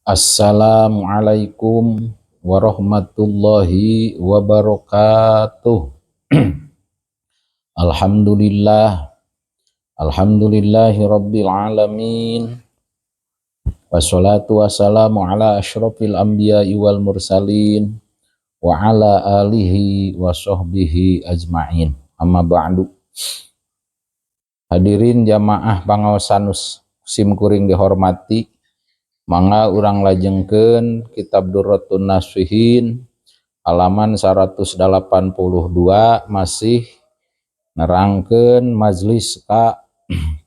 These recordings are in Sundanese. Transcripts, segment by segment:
Assalamualaikum warahmatullahi wabarakatuh. Alhamdulillah, alhamdulillahi rabbil alamin. Wassalatu wassalamu ala asyrafil anbiya'i wal mursalin wa ala alihi wa sahbihi ajma'in. Amma ba'du. Hadirin jamaah pangaosan sim kuring dihormati, mangga urang lajengkeun kitab Durratun Nasihin halaman 182, masih nerangkeun majlis ka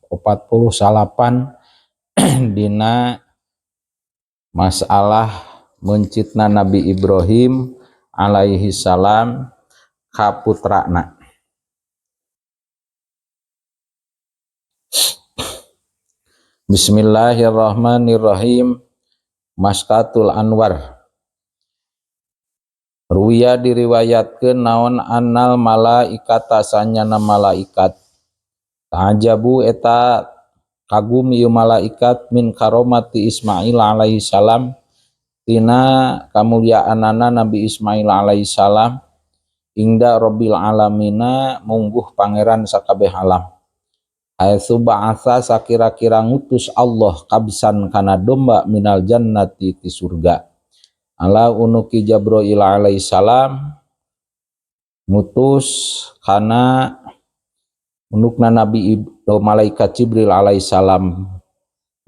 49 dina masalah meuncitna Nabi Ibrahim alaihi salam ka putrana. Bismillahirrahmanirrahim. Maskatul Anwar. Ruwiya diriwayatkeun naon annal malaikata sanyana malaikat. Ta'ajabu eta kagum ieu malaikat min karomati Ismail alaihi salam tina kamulyaanana Nabi Ismail alaihi salam ingda rabbil alamina mungguh pangeran sakabeh alam. Haitsu ba'atsa sakira-kira ngutus Allah kabsan kana domba minal jannati ti surga. Ala unuki Jibril alaihi salam ngutus kana unukna Nabi malaikat Jibril alaihi salam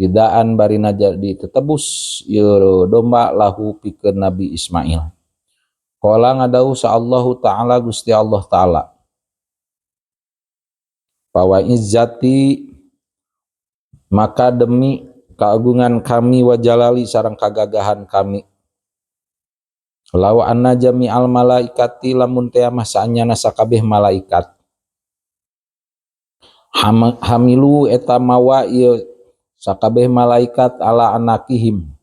tidaan barina jadi tetebus ieu domba lahu pikeun Nabi Ismail. Qala ngadauh sa Allahu ta'ala Gusti Allah ta'ala. Bahwa izzati maka demi keagungan kami wa jalali sareng kagagahan kami. Law anna jami'al malaikati lamun teh mah saanyana sakabeh malaikat. Hamilu eta mawa ieu sakabeh malaikat ala anakihim.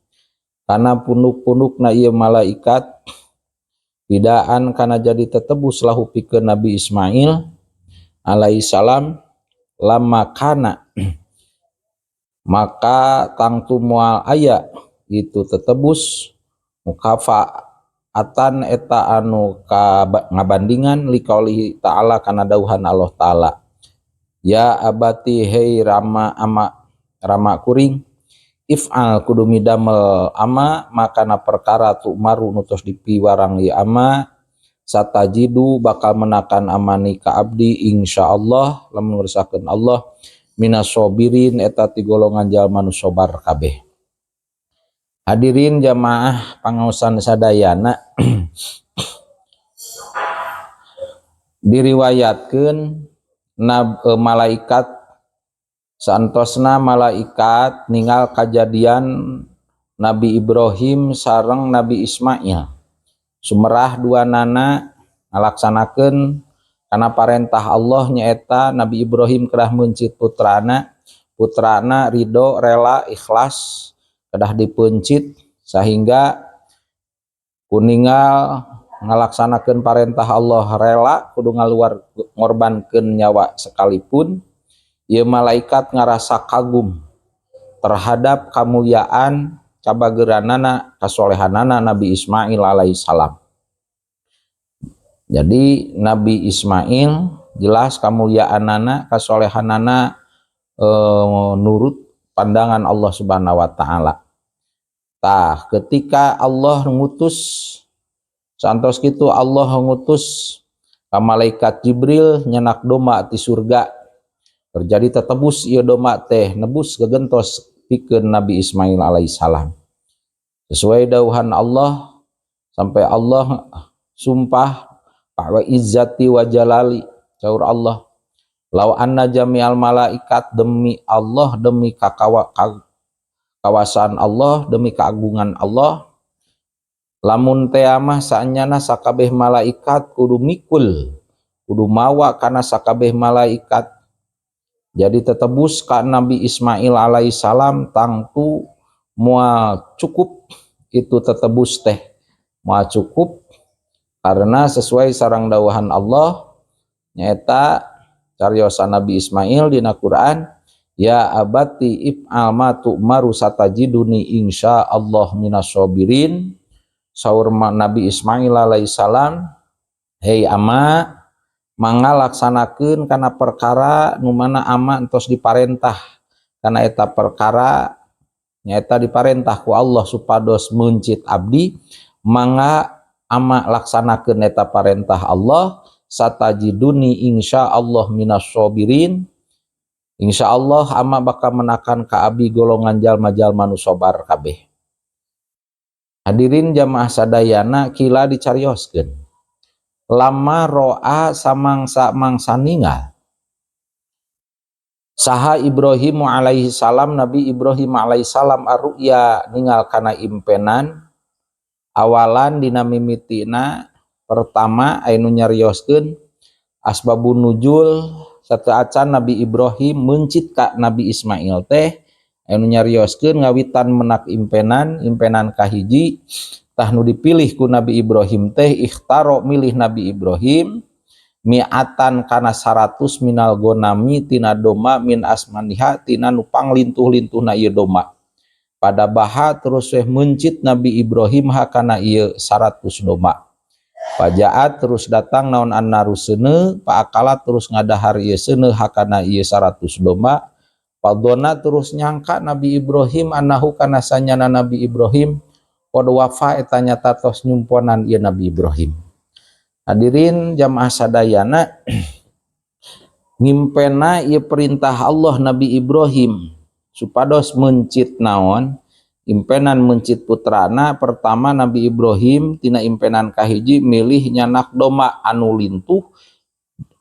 Kana punuk-punukna ieu malaikat pidaan kana jadi tetebus lahu pikeun Nabi Ismail alaihi salam lama kana maka tangtu moal aya itu tetebus mukafaatan eta anu ngabandingan liqaulihi ta'ala kana dauhan Allah ta'ala ya abati hei rama ama rama kuring if'al kudu midamel ama makana perkara tu maru nutos dipiwarang ieu ama satajidu bakal menakan amani ka abdi insyaallah lamun ngersakeun Allah minasobirin eta ti golongan jalma nu sabar kabeh. Hadirin jamaah pangaosan sadayana diriwayatkeun malaikat saantosna malaikat ningal kajadian Nabi Ibrahim sareng Nabi Ismail. Sumerah dua nana ngalaksanakeun kana parentah Allah nyaeta Nabi Ibrahim kedah meuncit putrana, putrana ridho rela ikhlas kedah dipeuncit sehingga kuningal ngalaksanakeun parentah Allah rela kudu ngaluar ngorbankeun nyawa sekalipun. Ieu malaikat ngarasa kagum terhadap kamuliaan cabageranana kasolehanana Nabi Ismail alaihi salam. Jadi Nabi Ismail jelas kamuliaanana kasolehanana nurut pandangan Allah Subhanahu wa taala. Tah ketika Allah ngutus santos kitu Allah ngutus ka malaikat Jibril nyenak domba ti surga. Terjadi tetebus ieu domba teh nebus gegentos pikeun Nabi Ismail alaihi salam. Sesuai dauhan Allah sampai Allah sumpah wa izzati wa jalali saur Allah law anna jami'al malaikat demi Allah demi kawasan Allah demi keagungan Allah lamun teh mah saanyana sakabeh malaikat kudu mikul kudu mawa kana sakabeh malaikat. Jadi tetebus ka Nabi Ismail alaihi salam tangtu moal cukup itu tetebus teh moal cukup karena sesuai sarang dauhan Allah nyaeta cariosan Nabi Ismail dina Quran Ya abati if'al ma tu'maru satajiduni insyaallah minas sabirin. Saur Nabi Ismail alaihi salam, hei ama, mangga laksanakeun kana perkara nu mana ama entos diparentah kana eta perkara, nyaeta diparentah ku Allah supados meuncit abdi, mangga ama laksanakeun eta parentah Allah. Satajiduni insyaallah minas sabirin, insyaallah ama bakal menakan ka abi golongan jalma-jalma nu sabar kabeh. Hadirin jamaah sadayana, kila dicarioskeun, lamma ro'a samangsa mangsa ningal saha Ibrahim alaihi salam, Nabi Ibrahim alaihi salam, arru'ya ningal kana impenan, awalan dina mimitina. Pertama anu nyarioskeun asbabun nuzul sateuacan Nabi Ibrahim meuncit ka Nabi Ismail teh, anu nyarioskeun ngawitan menak impenan, impenan kahiji tah nu dipilih ku Nabi Ibrahim teh, ikhtaro milih Nabi Ibrahim, mi'atan kana 100, minal gonami tina domba, min asmaniha tina nu panglintuh-lintuhna ieu domba. Fadzabaha terus weh meuncit Nabi Ibrahim ha kana ieu 100 domba. Faja'at terus datang naon annaru seuneu, fa'akalat terus ngadahar ieu seuneu hakana ieu 100 domba. Fadhonna terus nyangka Nabi Ibrahim, annahu kana sanyana Nabi Ibrahim, qad wafa eta nyata tos nyumponan ieu Nabi Ibrahim. Hadirin jamaah sadayana, ngimpena ieu perintah Allah Nabi Ibrahim supados meuncit naon, impenan meuncit putrana. Pertama Nabi Ibrahim tina impenan kahiji milih nyanak domba anu lintuh,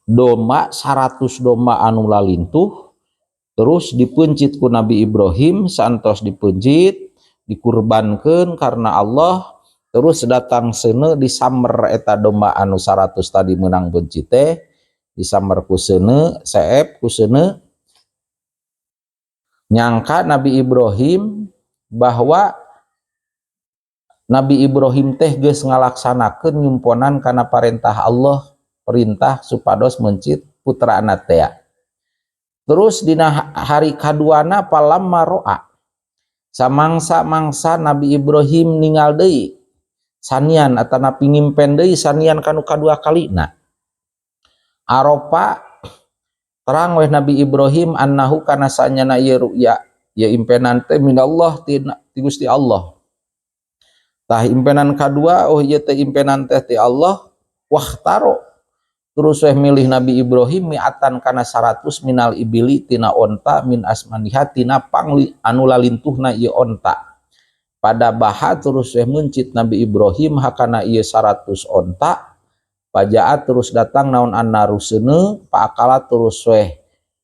domba 100 domba anu lalintuh, terus dipeuncit ku Nabi Ibrahim. Santos dipeuncit, dikurbankeun karena Allah, terus datang seuneu disamber eta domba anu 100 tadi menang peuncit teh, disamber ku seuneu, seep ku seuneu. Nyangka Nabi Ibrahim bahwa Nabi Ibrahim teh geus ngalaksanakeun nyumponan kana perintah Allah, perintah supados meuncit putrana teh. Terus dina hari kaduana, falamma ro'a samangsa mangsa Nabi Ibrahim ningal deui sanian atanapi ngimpen deui sanian kanu kadua kalina, arofa terang weh Nabi Ibrahim, annahu kana sanyana ieu ru'ya, ya impenan teh, minallah ti Gusti Allah. Tah, impenan kadua, oh ieu teh impenan teh ti Allah. Wakhtaro terus weh milih Nabi Ibrahim, mi'atan kana 100, minal ibili tina onta, min asmaniha tina pangli anu lalintuhna ieu onta. Fadzabaha terus weh meuncit Nabi Ibrahim hakana ieu 100 onta. Faja'at terus datang naon annaru seuneu, fa'akalat terus weh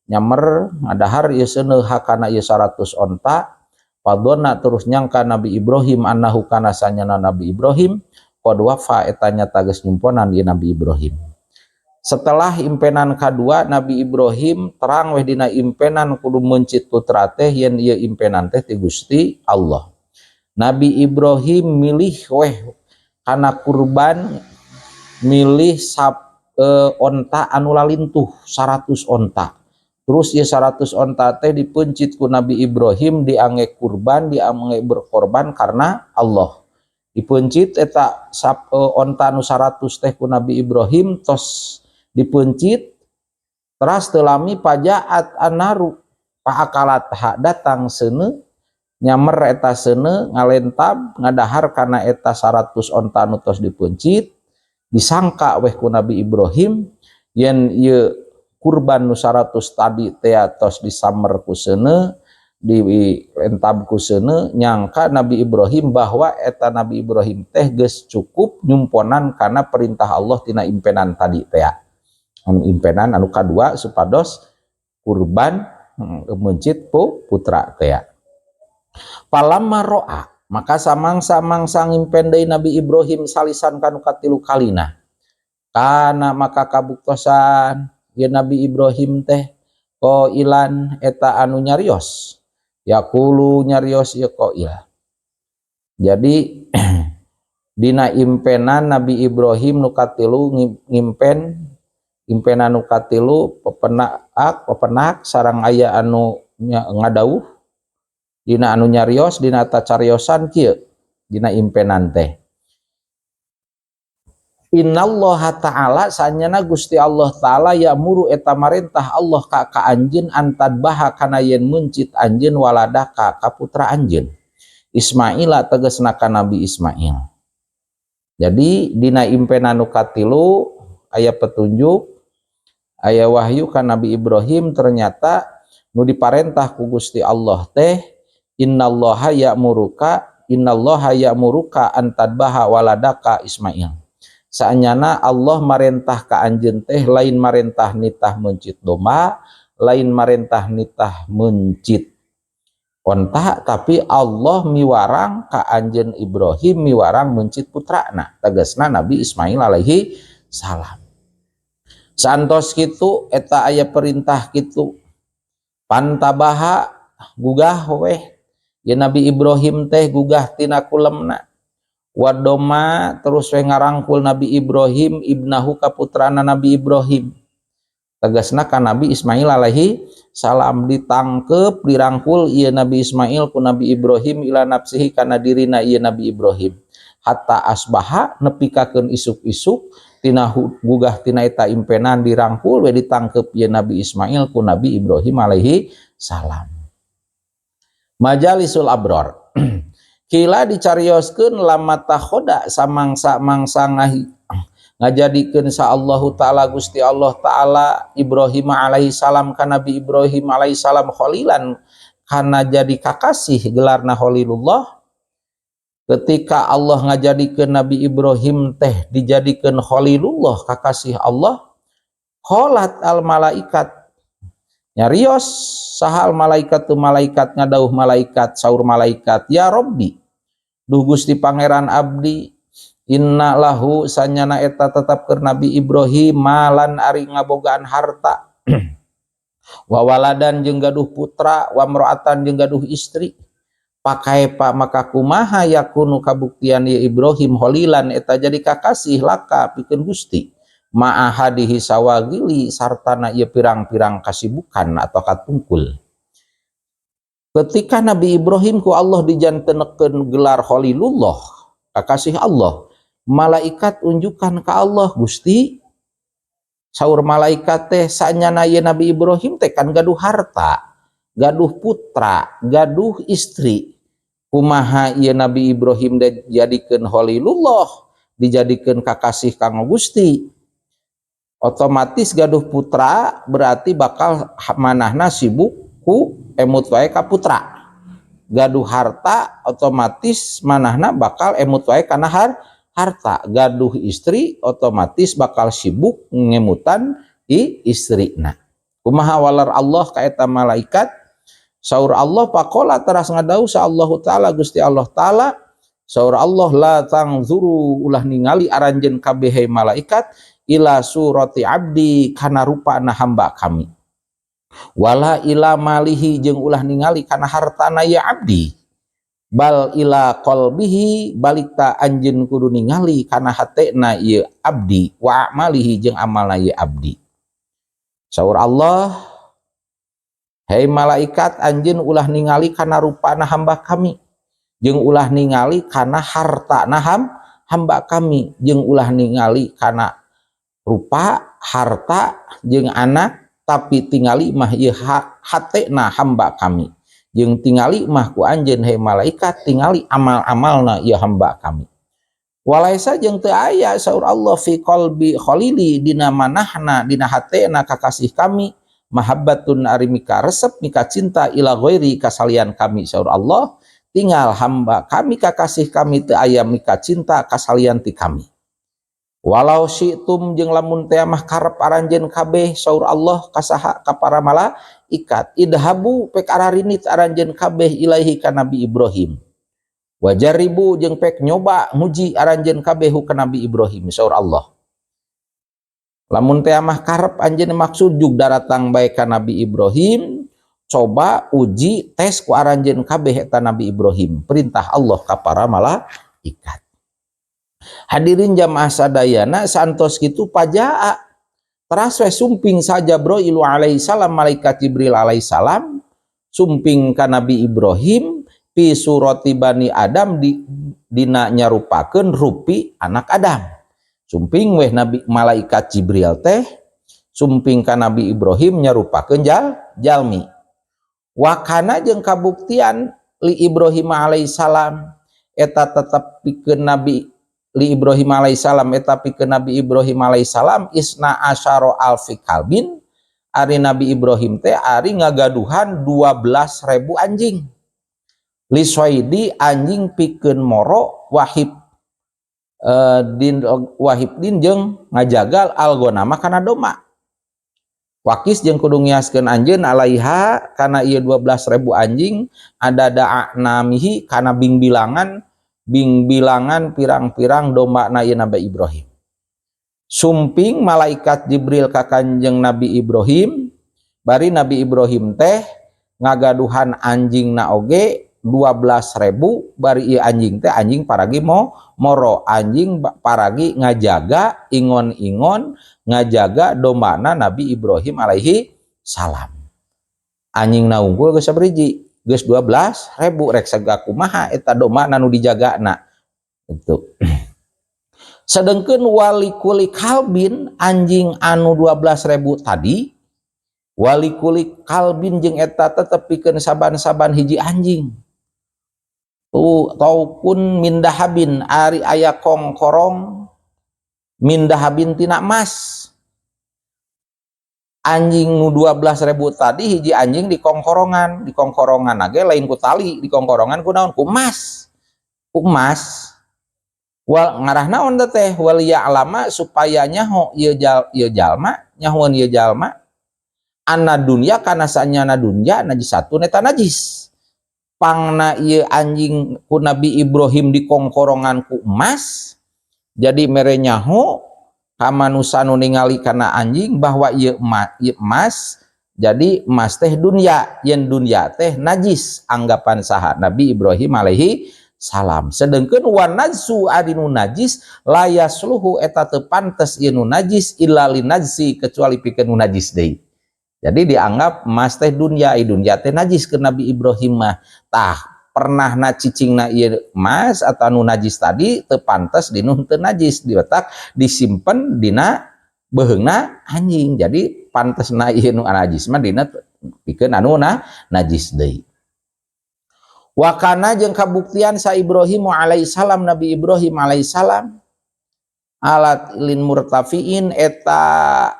nyamer ngadahar ieu seuneu hakana ieu 100 onta. Fadhonna terus nyangka Nabi Ibrahim, annahu kana sanyana Nabi Ibrahim, qad wafa eta nyata geus nyumponan ieu Nabi Ibrahim. Setelah impenan kadua Nabi Ibrahim terang weh dina impenan kudu meuncit putra teh yen ieu impenan teh ti Gusti Allah. Nabi Ibrahim milih weh kana kurban, milih onta anu lalintuh 100 onta. Terus ieu 100 onta teh dipeuncit ku Nabi Ibrahim, diangge kurban, diangge berkorban karena Allah. Dipeuncit eta onta anu 100 teh ku Nabi Ibrahim. Tos dipeuncit teras teu lami, faja'at annaru fa'akalat, datang seuneu nyamer eta seuneu, ngalentab ngadahar kana eta 100 onta anu tos dipeuncit. Disangka weh ku Nabi Ibrahim yen ieu kurban nu 100 tadi teh tos disamer ku seuneu, dilentab ku seuneu. Nyangka Nabi Ibrahim bahwa eta Nabi Ibrahim teh geus cukup nyumponan karena perintah Allah tina impenan tadi teh, anu impenan anu kadua supados kurban meuncit putra teh. Falamma ro'a maka samangsa-mangsa ngimpen deui Nabi Ibrahim, salisan kanu katilu kalina, kana maka kabuktosan ya Nabi Ibrahim teh, qailan eta anu nyarios, yaqulu nyarios ieu qail. Jadi dina impenan Nabi Ibrahim nu katilu, ngimpen impenan nu katilu pepenak pepenak sareng aya anu ngadawuh dina anu nyarios dina tacariosan kieu dina impenan teh, Innallaha ta'ala sanyana Gusti Allah ta'ala ya'muru eta marentah Allah ka anjeun antadbaha kana yen meuncit anjeun waladaka ka putra anjeun Ismaila, tegasna ka Nabi Ismail. Jadi dina impenan nu katilu aya petunjuk, aya wahyu ka Nabi Ibrahim, ternyata nu diparentah ku Gusti Allah teh innallaha ya'muruka, innallaha ya'muruka antadbaha waladaka Ismail. Saanyana Allah marentah ka anjeun teh lain marentah nitah meuncit domba, lain marentah nitah meuncit onta, tapi Allah miwarang ka anjeun Ibrahim miwarang meuncit putrana, tegasna Nabi Ismail alaihi salam. Santos kitu eta aya perintah kitu, pantabaha gugah weh ya Nabi Ibrahim teh, gugah tina kulemna, wadoma terus we ngarangkul Nabi Ibrahim ibnahu ka putrana Nabi Ibrahim, tegasna ka Nabi Ismail alaihi salam. Ditangkep, dirangkul ieu Nabi Ismail ku Nabi Ibrahim ila nafsihi kana dirina ieu Nabi Ibrahim, hatta asbaha nepikakeun isuk-isuk tina gugah tina eta impenan, dirangkul we, ditangkep ieu Nabi Ismail ku Nabi Ibrahim alaihi salam. Majalisul Abror. Kila dicarioskeun lama takhoda samangsa-mangsa ngajadikeun sa Allahu taala Gusti Allah taala Ibrahim alaihi salam ka Nabi Ibrahim alaihi salam khalilan kana jadi kakasih, gelarna Khalilullah. Ketika Allah ngajadikeun Nabi Ibrahim teh dijadikeun Khalilullah, kakasih Allah, qalat al malaikat, nyarios sahal malaikat tu malaikat, ngadauh malaikat, saur malaikat, ya Robbi, duh Gusti Pangeran abdi, inna lahu sanyana eta tetap keur Nabi Ibrahim malan ari ngabogaan harta, wa waladan jeung gaduh putra, wa mro'atan jeung gaduh istri, pakai pak maka kumaha yakunu kabuktian ya Ibrahim khalilan eta jadi kakasih laka pikeun Gusti ma'a hadihi sawagili sartana ieu pirang-pirang kasibukan atau katungkul. Ketika Nabi Ibrahim ku Allah dijantenekeun gelar Khalilullah, kakasih Allah, malaikat unjukan ke Allah, Gusti, saur malaikat teh, sanyana ieu Nabi Ibrahim teh kan gaduh harta, gaduh putra, gaduh istri, kumaha ieu Nabi Ibrahim dijadikeun Khalilullah, dijadikeun kakasih kanggo Gusti? Otomatis gaduh putra berarti bakal manahna sibuk ku emut wae ka putra, gaduh harta otomatis manahna bakal emut wae kana harta, gaduh istri otomatis bakal sibuk ngemutan i istrina. Kumaha walar Allah ka eta malaikat? Saur Allah, pakola teras ngadau sa Allah taala Gusti Allah taala, saur Allah, la tangzuru ulah ningali aranjeun kabeh malaikat ila surati abdi kana rupana hamba kami, wala ila malihi jeung ulah ningali kana hartana ya abdi, bal ila qalbihi balik ta anjeun kudu ningali kana hatena ieu abdi, wa amalihi jeung amalna ieu abdi. Saur Allah, hei malaikat, anjeun ulah ningali kana rupana hamba kami, jeung ulah ningali kana hartana hamba kami, jeung ulah ningali kana rupa, harta jeung anak, tapi tingali mah ieu hatena hamba kami, jeung tingali mah ku anjeun hei malaikat tingali amal-amalna ieu hamba kami. Walaisa jeung teu aya, saur Allah, fi qalbi khalili dina manahna, dina hatena kakasih kami, mahabbatun ari mika resep, mika cinta, ila ghairi kasalian kami. Saur Allah, tinggal hamba kami, kakasih kami teu aya mika cinta kasalian ti kami. Walau syi'tum jeung lamun teh mah karep aranjeun kabeh, saur Allah kasaha, ka para malaikat, idhabu pek ararinit aranjeun kabeh ilaihi ka Nabi Ibrahim, wajaribu jeung pek nyoba nguji aranjeun kabeh ka Nabi Ibrahim. Saur Allah, lamun teh mah karep anjeun maksud jug daratang bae ka Nabi Ibrahim, coba uji tes ku aranjeun kabeh eta Nabi Ibrahim, perintah Allah ka para malaikat. Hadirin jamaah sadayana, santos kitu pajaa teras we sumping saja Jibril alaihi salam, malaikat Jibril alaihi salam. Sumping ka Nabi Ibrahim fi surati bani Adam di dina nyarupakeun rupi anak Adam. Sumping weh Nabi malaikat Jibril teh sumping ka Nabi Ibrahim nyarupakeun jalmi. Wakana jeung kabuktian li Ibrahim alaihissalam eta tetep pikeun Nabi li Ibrahim alaihissalam eta pikeun Nabi Ibrahim alaihissalam isna asyara alfi kalbin, ari Nabi Ibrahim teh ari ngagaduhan 12.000 anjing lisoidi, anjing pikeun moro, wahib din wahib din jeung ngajagal algonama kana domba. Waqis jeung kudu ngiaskeun anjeun alaiha kana ieu 12.000 anjing ada namihi kana bingbilangan bingbilangan pirang-pirang domba na ieu Nabi Ibrahim. Sumping malaikat Jibril ka Kanjeng Nabi Ibrahim, bari Nabi Ibrahim teh ngagaduhan anjing na oge 12.000, bari ieu anjing teh anjing paragi mo moro, anjing paragi ngajaga ingon-ingon, ngajaga dombana Nabi Ibrahim alaihi salam. Anjing na unggul geus sabriji, geus 12.000, rek kumaha eta domba nu dijagana itu. Sedengkeun walikulli kalbin, anjing anu 12.000 tadi, walikulli kalbin jeung eta tetep pikeun saban-saban hiji anjing tuh taukun min dahabin, ari aya kongkorong, min dahabin tina emas. Anjing nu 12.000 tadi hiji anjing di kongkorongan, di kongkorongan age lain ku tali, di kongkorongan ku naon? Ku emas, ku emas. Wal ngarah naon teh? Wal ya'lama supaya nyaho ieu jal, ieu jalma, nyahoan ieu jalma anna dunya kana sanyana dunya najisatun eta najis. Pangna ieu anjing ku Nabi Ibrahim di kongkorongan ku emas, jadi mere nyaho ka manusa nu ningali kana anjing bahwa ieu emas, jadi emas teh dunya, yen dunya teh najis anggapan saha? Nabi Ibrahim alaihi salam. Sedengkeun wan najsu ari nu najis la yasluhu eta teu pantes ieu nu najis illa linajsi kecuali pikeun nu najis deui. Jadi dianggap emas teh dunya, dunya teh najis ke Nabi Ibrahim mah. Tah pernah na cicingna ieu emas atau nu najis tadi teu pantes di nu teu najis, diletak disimpen dina beheungna anjing. Jadi pantesna ieu nu najis mah dina pikeun anu na najis deui. Wakana jeung kabuktian sa Ibrahim alaihissalam, Nabi Ibrahim alaihissalam ala tilin murtafiin eta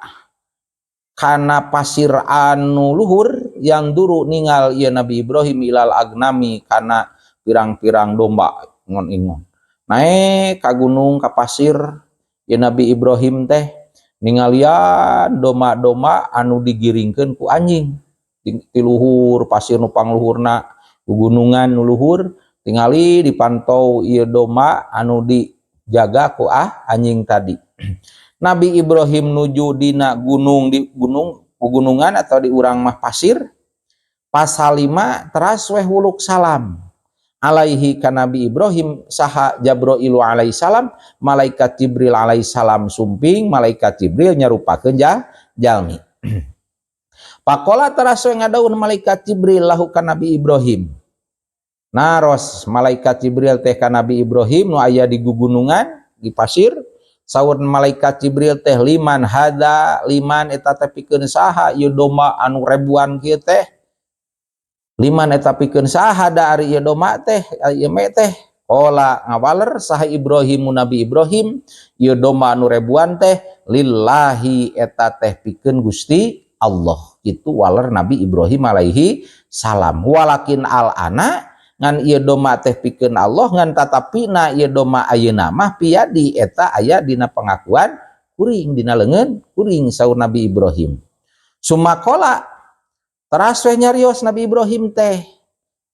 kana pasir anu luhur, yang duru ningal ieu Nabi Ibrahim ilal agnami kana pirang-pirang domba ingon-ingon. Naik ka gunung, ka pasir ieu Nabi Ibrahim teh ningalian domba-domba anu digiringkeun ku anjing di luhur pasir nu pangluhurna, gunungan nu luhur, tingali dipantau ieu domba anu dijaga ku anjing tadi. Nabi Ibrahim nuju dina gunung, di gunung pegunungan atau di urang mah pasir. Pasalima teras weh wuluk salam alaihi ka Nabi Ibrahim saha Jabrailu alaihi salam, malaikat Jibril alaihi salam. Sumping malaikat Jibril nyarupakeun jalmi. Pakola teras we ngadaun malaikat Jibril lahu ka Nabi Ibrahim. Naros malaikat Jibril teh ka Nabi Ibrahim nu aya di gugunungan di pasir. Saur malaikat Jibril teh, liman hada, liman eta teh pikeun saha ieu domba anu ribuan kieu teh? Liman eta pikeun saha da ari ieu domba teh, ieu me teh? Qala ngawaler saha Ibrahim, Nabi Ibrahim, ieu domba anu ribuan teh lillahi eta teh pikeun Gusti Allah. Itu waler Nabi Ibrahim alaihi salam. Walakin al ana ngan ieu domba teh pikeun Allah, ngan tatapina ieu domba ayeuna mah piyadi eta aya dina pengakuan kuring, dina leungeun kuring, saur Nabi Ibrahim. Sumakola teras we nyarios Nabi Ibrahim teh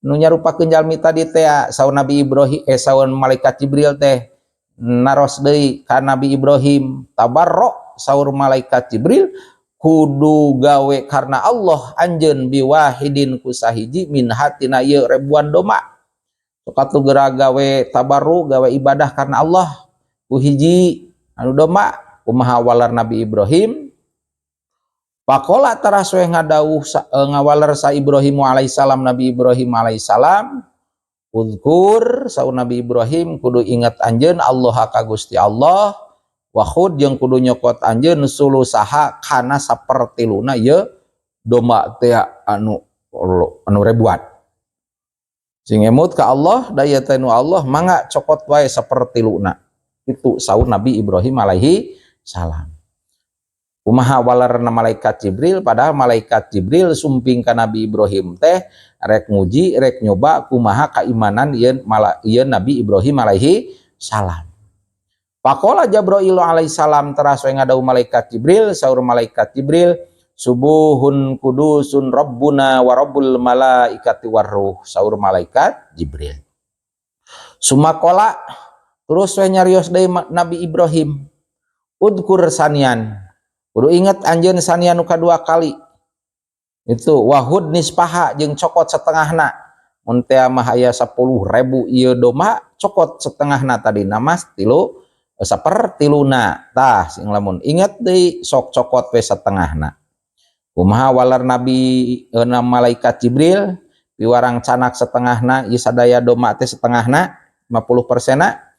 nu nyarupakeun jalmi tadi teh. Saur Nabi Ibrahim, saur malaikat Jibril teh naros deui ka Nabi Ibrahim. Tabarro saur malaikat Jibril, kudu gawe karena Allah anjeun biwahidin ku sahiji minha tina ieu ribuan domba. Sok atuh geura gawe tabarru, gawe ibadah karena Allah ku hiji anu domba. Kumaha walar Nabi Ibrahim? Pakola teras we ngadawuh ngawaler sa Ibrahim alaihissalam, Nabi Ibrahim alaihissalam. Udkur, saur Nabi Ibrahim, kudu ingat anjeun Allah ka Gusti Allah, wa khud jeung kudu nyokot anjeun sulusaha kana sapertiluna ye domba teh anu anu ribuan. Sing emut ka Allah da ieu teh nu Allah, mangga cokot wae sapertiluna. Itu saur Nabi Ibrahim alaihi salam. Kumaha walerna malaikat Jibril? Padahal malaikat Jibril sumping ka Nabi Ibrahim teh rek nguji, rek nyoba kumaha keimanan ieu Nabi Ibrahim alaihi salam. Pakola Jabrail alaihi salam, teras we ngadawuh malaikat Jibril, saur malaikat Jibril, subuhun kudusun rabbuna wa rabbul malaikati warruh, saur malaikat Jibril. Sumakola terus we nyarios deui Nabi Ibrahim, udkur sanian, kudu inget anjeun sanian nu kadua kali itu, wahud nispaha jeung cokot setengahna. Mun teh mah aya 10.000 ieu domba, cokot setengahna, tadi namas tilu sapertiluna. Tah, sing lamun inget deui, sok cokot we setengahna. Kumaha waler Nabi malaikat Jibril piwarang canak setengahna ieu sadaya domba teh, setengahna 50%?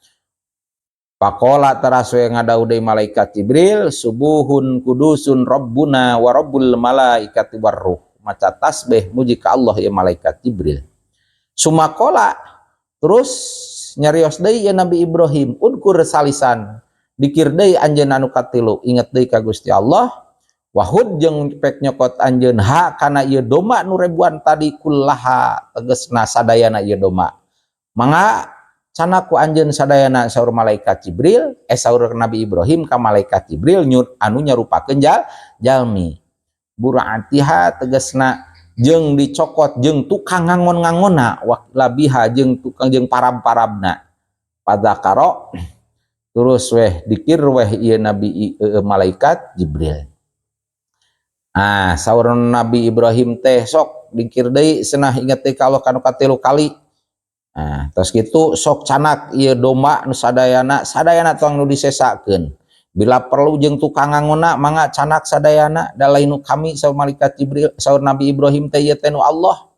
Pakola teras we ngadawuh deui malaikat Jibril, subuhun kudusun rabbuna wa rabbul malaikati warruh. Maca tasbih muji ka Allah ya malaikat Jibril. Sumakola terus nyarios deui ya Nabi Ibrahim, udkur salisan, dikir deui anjeun anu katilu, inget deui ka Gusti Allah, wahud jeung pek nyokot anjeun ha kana ieu domba nu ribuan tadi, kullaha tegesna sadayana ieu domba. Mangga candak ku anjeun sadayana, saur malaikat Jibril, saur Nabi Ibrahim ka malaikat Jibril nyut anu nyarupakeun jalmi. Buraatiha tegesna jeung dicokot jeung tukang ngangon-ngangonna, labiha jeung tukang jeung parab-parabna. Padakaro terus weh dikir weh ieu Nabi malaikat Jibril. Ah, saur Nabi Ibrahim teh, sok dikir deui cenah, inget deui ka Allah kanu katilu kali. Nah, terus gitu sok canak ieu domba nu sadayana, sadayana tuang nu disesakeun. Bila perlu jeung tukang ngangonna mangga canak sadayana, da lain nu kami, saur malaikat Jibril, saur Nabi Ibrahim teh, ieu teh nu Allah.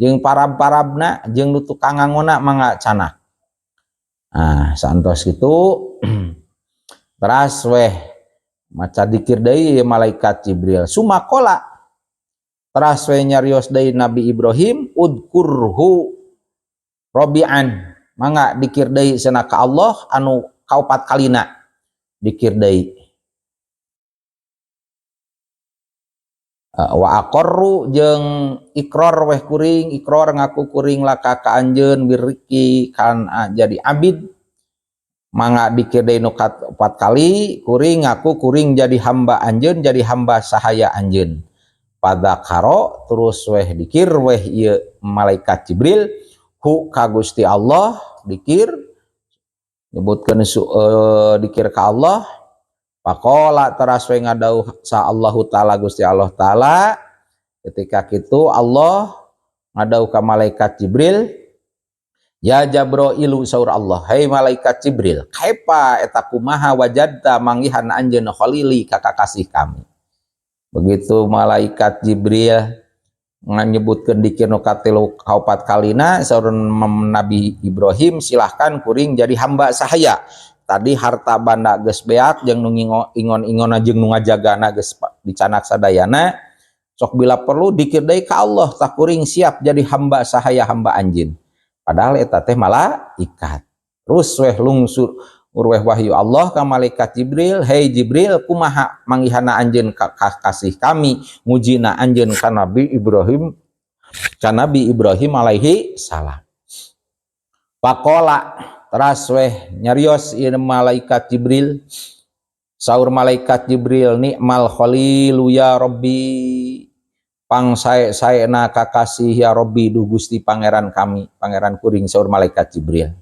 Jeung parab-parabna jeung nu tukang ngangonna mangga canak. Nah, santos kitu teras weh maca dikir deui malaikat Jibril. Sumakola teras weh nyarios deui Nabi Ibrahim, udkurhu robian, mangga dikir deui cenah ka Allah anu kaopat kalina dikir deui. Wa aqarru jeung ikrar weh kuring, ikrar ngaku kuring laka ka anjeun biriki kan jadi abid. Mangga dikir deui nu kaopat kali, kuring ngaku kuring jadi hamba anjeun, jadi hamba sahaya anjeun. Padakaro terus weh dikir weh ieu malaikat Jibril hu ka Gusti Allah, dikir nyebutkeun dikir ka Allah. Pakola teras we ngadawuh sa Allahu taala, Gusti Allah taala. Ketika kitu Allah ngadawuh ka malaikat Jibril, ya Jabrailu, saur Allah, hei malaikat Jibril, kaifa eta kumaha wajadta manggihan anjeun khalili ka kakasih kami. Begitu malaikat Jibril nyebutkeun dikir nu katilu kaopat kalina, saur Nabi Ibrahim, silahkan kuring jadi hamba sahaya. Tadi harta banda geus beak jeung nu ingon-ingonna jeung nu ngajagana geus dicanak sadayana. Sok bila perlu dikir deui ka Allah, tah kuring siap jadi hamba sahaya, hamba anjeun. Padahal eta teh malaikat. Terus weh lungsur urweh wahyu Allah ka malaikat Jibril, hei Jibril, kumaha manggihana anjeun ka kasih kami, mujina anjeun ka Nabi Ibrahim, ka Nabi Ibrahim alaihi salam. Pakola teras weh nyarios ieu malaikat Jibril, saur malaikat Jibril, nikmal khalilu ya Rabbi, pang sae-saena kakasih ya Rabbi, duh Gusti pangeran kami, pangeran kuring, saur malaikat Jibril.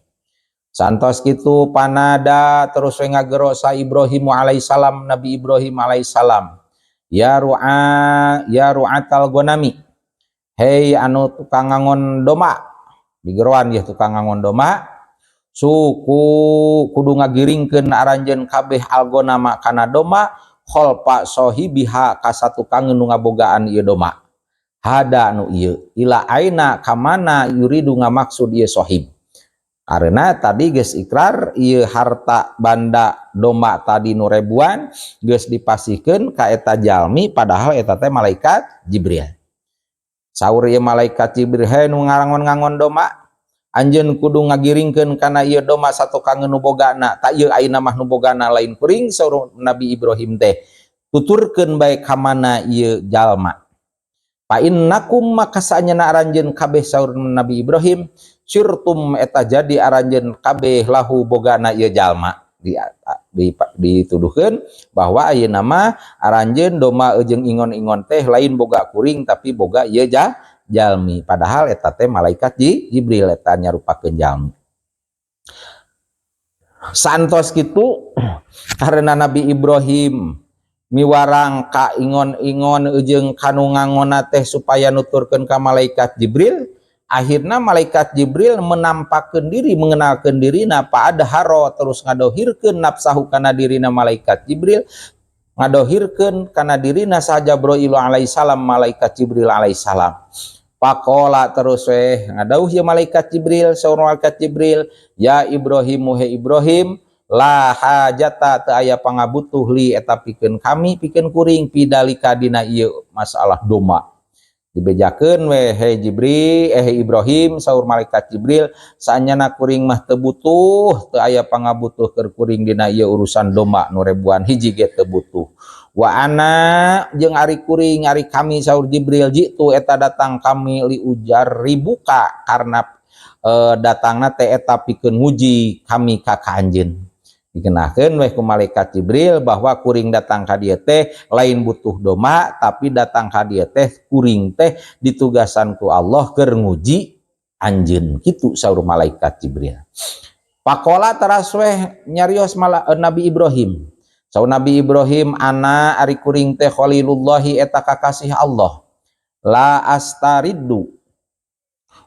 Santos kitu panada terus we ngagero sa Ibrahim alaihissalam, Nabi Ibrahim alaihissalam, ya ru'a, ya ru'atal gonami, hei anu tukang ngangon domba, digeroan ya tukang ngangon domba, suku kudu ngagiringkeun aranjeun kabeh algonama kana domba. khalfa sahibiha ka satukangeun nu ngabogaan ieu domba hada nu ieu ila aina kamana yuridu ngamaksud ieu sahib. Karena tadi geus ikrar ieu harta banda domba tadi nu ribuan geus dipasihkeun ka eta jalmi, padahal eta teh malaikat Jibril. Saur ieu malaikat Jibril, "He nu ngangon-ngangon domba, anjeun kudu ngagiringkeun kana ieu domba satukangeun nu bogana. Tak ieu ayeuna mah nu bogana lain kuring." Saur Nabi Ibrahim teh, "Tuturkeun bae ka mana ieu jalma." "Fa innakum," maka saanyana aranjeun kabeh, saur Nabi Ibrahim, "sirtum," eta jadi aranjeun kabeh, "lahu," bogana ieu jalma. Dituduhkeun bahwa ayeuna mah aranjeun domba jeung ingon-ingon teh lain boga kuring, tapi boga ieu jalmi, padahal eta teh malaikat Jibril eta nyarupakeun jalmi. Santos kitu, karena Nabi Ibrahim miwarang ka ingon-ingon jeung kanu ngangonna teh supaya nuturkeun ka malaikat Jibril, akhirnya malaikat Jibril menampakkan diri, mengenalkan diri. Fa adharo, terus ngadohirkeun, nafsahu, kana dirina malaikat Jibril, ngadohirkeun kana dirina saha Jibril alaihissalam, malaikat Jibril alaihissalam. Pakola, terus weh ngadauh ya malaikat Jibril, saur malaikat Jibril, "Ya Ibrahim, he Ibrahim, la hajata," teu aya pangabutuh, "li," eta pikeun kami, pikeun kuring, "fidzalika," dina ieu masalah domba. Dibejakeun we, "He Jibril, eh Ibrahim," saur malaikat Jibril, "saanyana kuring mah teu butuh, teu aya pangabutuh keur kuring dina ieu urusan domba nu ribuan hiji ge teu butuh. "Wa ana," jeung ari kuring, ari kami," saur Jibril, "jitu," eta datang kami, "li ujarribuka," karena datangna teh eta pikeun nguji kami ka ka anjeun. Dikenakeun weh ku malaikat Jibril bahwa kuring datang ka dieu teh lain butuh domba, tapi datang ka dieu teh kuring teh ditugasan ku Allah keur nguji anjeun. Kitu saur malaikat Jibril. Pakola, teras weh nyarios Nabi Ibrahim. Saur Nabi Ibrahim, "Ana," ari kuring teh, khalilullahi, eta kakasih Allah, "la astariddu,"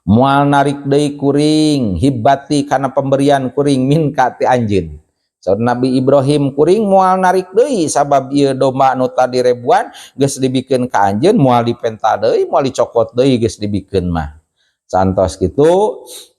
moal narik deui kuring, "hibati," kana pemberian kuring, "minka," ti anjeun. Saur Nabi Ibrahim, "Kuring moal narik deui, sabab ieu domba nu tadi ribuan geus dibikeun ka anjeun, moal dipenta deui, moal dicokot deui, geus dibikeun mah." Santos kitu,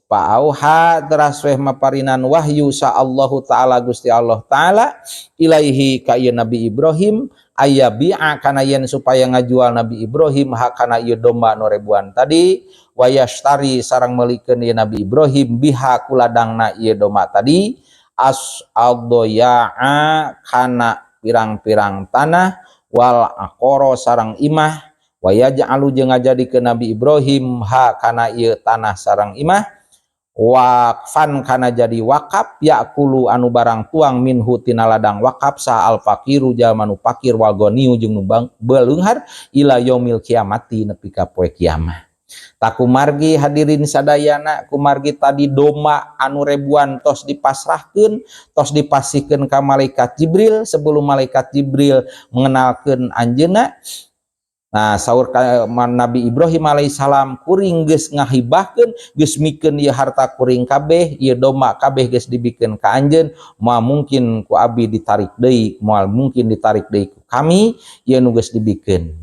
fa auha, teras weh maparinan wahyu sa Allahu taala, Gusti Allah taala, ilaihi, ka ieu Nabi Ibrahim, ayyabi'a, kana yen supaya ngajual Nabi Ibrahim, ha, kana ieu domba nu ribuan tadi, wayashtari, sareng meulikeun ieu Nabi Ibrahim, biha, ku ladangna ieu domba tadi, as aldoya'a, kana pirang-pirang tanah, wal aqoro, sareng imah, wayaj'alu, jeung ngajadikeun Nabi Ibrahim, ha, kana ieu tanah sareng imah, waqfan, kana jadi wakaf, yakulu, anu barang tuang, minhu, tina ladang wakaf, sa al faqiru, jalma nu fakir, wal ghaniyu, jeung nu baleunghar, ila yaumil kiamati, nepi ka poe kiamat. Tah, kumargi, hadirin sadayana, kumargi tadi domba anu ribuan tos dipasrahkeun, tos dipasihkeun ka malaikat Jibril sebelum malaikat Jibril mengenalkeun anjeunna. Nah, saur Nabi Ibrahim alaihissalam, "Kuring geus ngahibahkeun, geus mikeun ieu harta kuring kabeh, ieu domba kabeh geus dibikeun ka anjeun, moal mungkin ku abi ditarik deui, moal mungkin ditarik deui ku kami ieu nu geus dibikeun."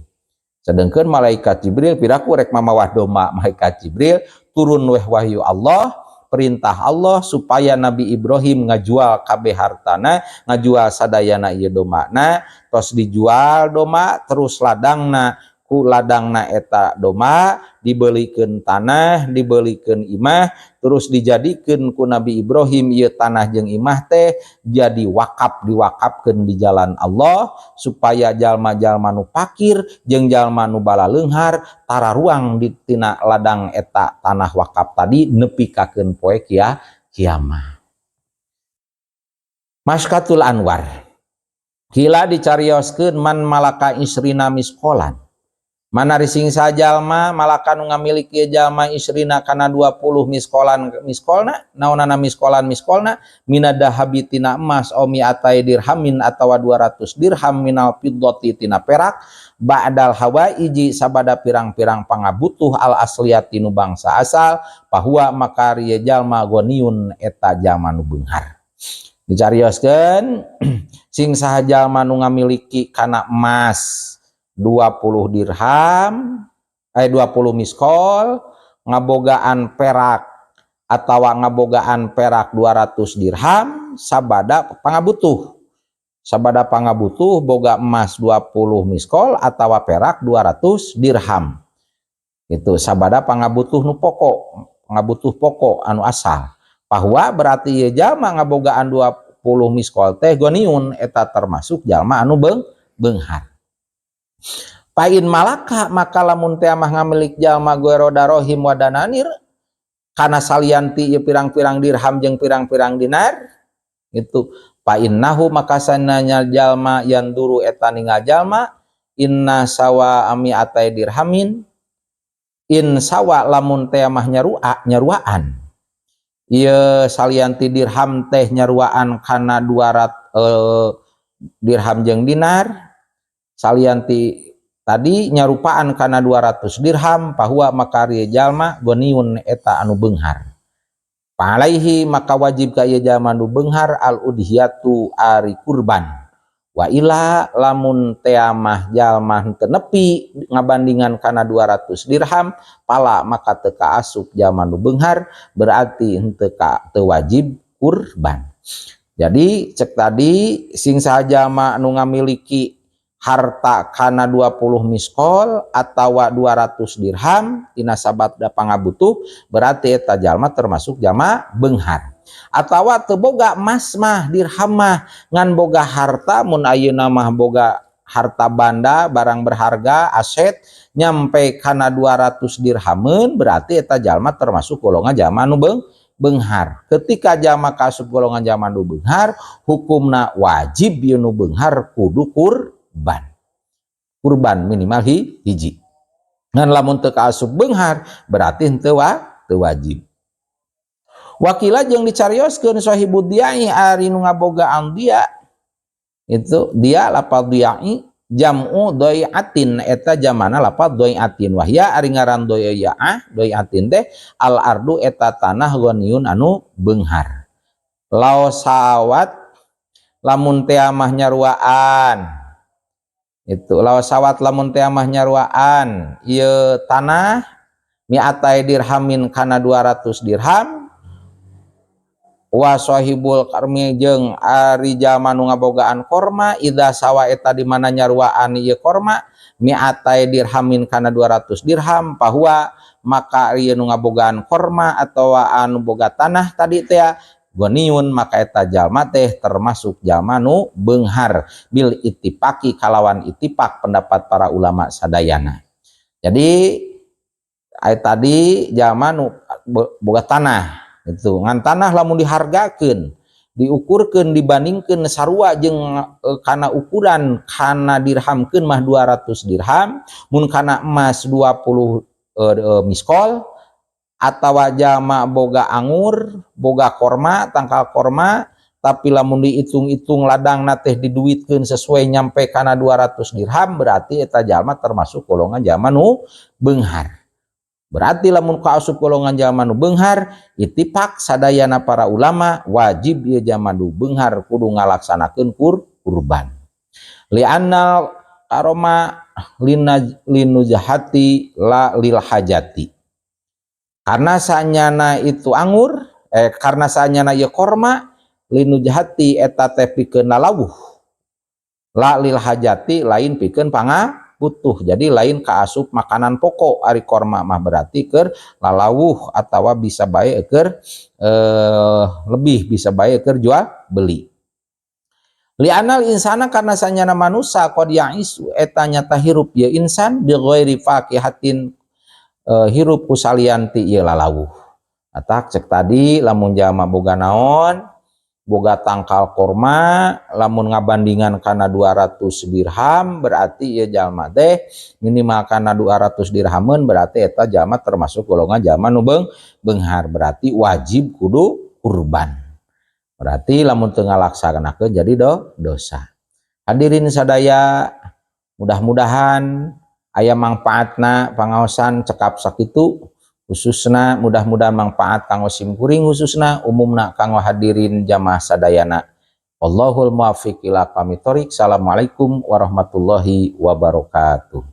Sedangkan malaikat Jibril piraku rek mamawah domba malaikat Jibril, turun weh wahyu Allah, perintah Allah supaya Nabi Ibrahim ngajual kabeh hartana, ngajual sadayana ieu dombana. Tos dijual domba, terus ladangna, ku ladangna eta domba dibelikeun tanah, dibelikeun imah, terus dijadikeun ku Nabi Ibrahim ieu tanah jeung imah teh jadi wakaf, diwakafkeun di jalan Allah supaya jalma-jalma nu fakir jeung jalma nu balaleunghar tararuang di tina ladang eta tanah wakaf tadi nepi kakeun poe kiamat. Misykatul Anwar. Qila, dicarioskeun, man malaka isyrina misqolan. Mana rising sajalma, malaka nu ngamiliki jalma, isyrina, kana 20, miskolan, miskolna, naonana miskolan, miskolna, minad dahabi, tina emas, au mi'atai dirhamin, atawa 200 dirham, minal fiddati, tina perak, ba'dal hawaiji, sabada pirang-pirang pangabutuh, al asliyati, nu bangsa asal, fahuwa, maka ieu jalma, ghoniyun, eta jalma nu beunghar. Dicarioskeun, sing saha jalma nu ngamiliki kana emas 20 dirham, 20 miskol, ngabogaan perak atawa ngabogaan perak 200 dirham, sabada pangabutuh. Sabada pangabutuh boga emas 20 miskol atawa perak 200 dirham. Itu sabada pangabutuh nu pokok, pangabutuh pokok anu asal. Bahwa berarti ieu jalma ngabogaan 20 miskol teh ghaniyun, eta termasuk jalma anu beunghar. Fa in malaka, maka lamun teh mah ngamilik jalma ghaira darohim wa dananir kana salianti ieu pirang-pirang dirham jeung pirang-pirang dinar itu, fa innahu, maka sananya jalma yanduru, eta ningal jalma, inna sawa mi'atai dirhamin, in sawa, lamun teh mah nyaruaan ieu salianti dirham teh nyaruaan kana 200 dirham jeung dinar, salianti tadi nyarupaan kana 200 dirham, fahuwa, maka ieu jalma ghaniyun, eta anu beunghar. Alaihi, maka wajib ka ieu jalma nu beunghar al udhiyatu, ari kurban. Wa ila, lamun tea mah jalma henteu nepi ngabandingan kana 200 dirham, fala, maka teu kaasup jalma nu beunghar, berarti henteu ka teu wajib kurban. Jadi cek tadi, sing saha jalma nu ngamiliki harta kana 20 miskol atawa 200 dirham tina sabada pangabutuh, berarti eta jalma termasuk jalma beunghar. Atawa teu boga emas mah, dirham mah, ngan boga harta, mun ayeuna mah boga harta banda, barang berharga, aset nyampe kana 200 dirhameun, berarti eta jalma termasuk golongan jalma anu beunghar. Ketika jalma kaasup golongan jalma nu beunghar, hukumna wajib ieu nu beunghar kudu kurban. Kurban minimal hiji. Ngan lamun teu kaasup beunghar, berarti henteu wajib. Wa qila, jeung dicarioskeun, sahibu diyai, ari nu ngabogaan dia itu dia, lapad diyai jam'u doiatin, eta jamana lapad doiatin, wahya, ari ngaran doiah doiatin teh al ardu, eta tanah ghaniyun, anu beunghar. Lau sawat, lamun teh mah nyaruaan itu, lau sawat, lamun teh mah nyaruaan ieu tanah mi'atai dirhamin kana 200 dirham, wa sahibul karmi, jeung ari jalma nu ngabogaan korma, idza sawa, eta di mana nyaruaan ieu korma mi'atai dirhamin kana 200 dirham, fahuwa, maka ieu nu ngabogaan korma atau anu boga tanah tadi teh ghaniyun, maka eta jalma teh termasuk jalma nu beunghar bil ittifaqi, kalawan ittifaq pendapat para ulama sadayana. Jadi ayat tadi jalma nu boga tanah itu, ngan tanah lamun dihargakeun, diukurkeun, dibandingkeun sarua jeung kana ukuran kana dirhamkeun mah 200 dirham, mun kana emas 20 miskol, atawa jalma boga angur, boga korma, tangkal korma, tapi lamun dihitung-hitung ladang teh diduitkeun sesuai nyampe kana 200 dirham, berarti eta jalma termasuk golongan jalma nu beunghar. Berarti lamun kaasup golongan jalma nu beunghar, ittifaq sadayana para ulama, wajib ieu jalma nu beunghar kudu ngalaksanakeun kurban. Li'annal karoma linujahati la lil hajati. Karena sanyana itu angur, karena sanyana ieu korma linujahati, eta teh pikeun lalawuh. La lil hajati, lain pikeun pangabutuh. Jadi lain kaasup makanan pokok ari korma mah, berarti keur lalawuh atawa bisa bae keur lebih, bisa bae keur jual beli. Li'anal insana, karena sanyana manusia, qad ya'isu, eta nyata hirup ye insan, bi ghairi fakihatin, hirup ku salianti ieu lalawuh. Atak cek tadi, lamun jalma boga naon, boga tangkal korma, lamun ngabandingan kana 200 dirham, berarti ieu jalma teh minimal kana 200 dirhameun, berarti eta jalma termasuk golongan jalma nu beunghar, berarti wajib kudu kurban. Berarti lamun teu ngalaksanakeun jadi dosa. Hadirin sadaya, mudah-mudahan aya mangpaatna pangaosan cekap sakitu, khususna mudah-mudahan manfaat kanggo sim kuring khususna, umumna kanggo hadirin jamaah sadayana. Wallahul muwaffiq ila aqwamit thoriq. Assalamualaikum warahmatullahi wabarakatuh.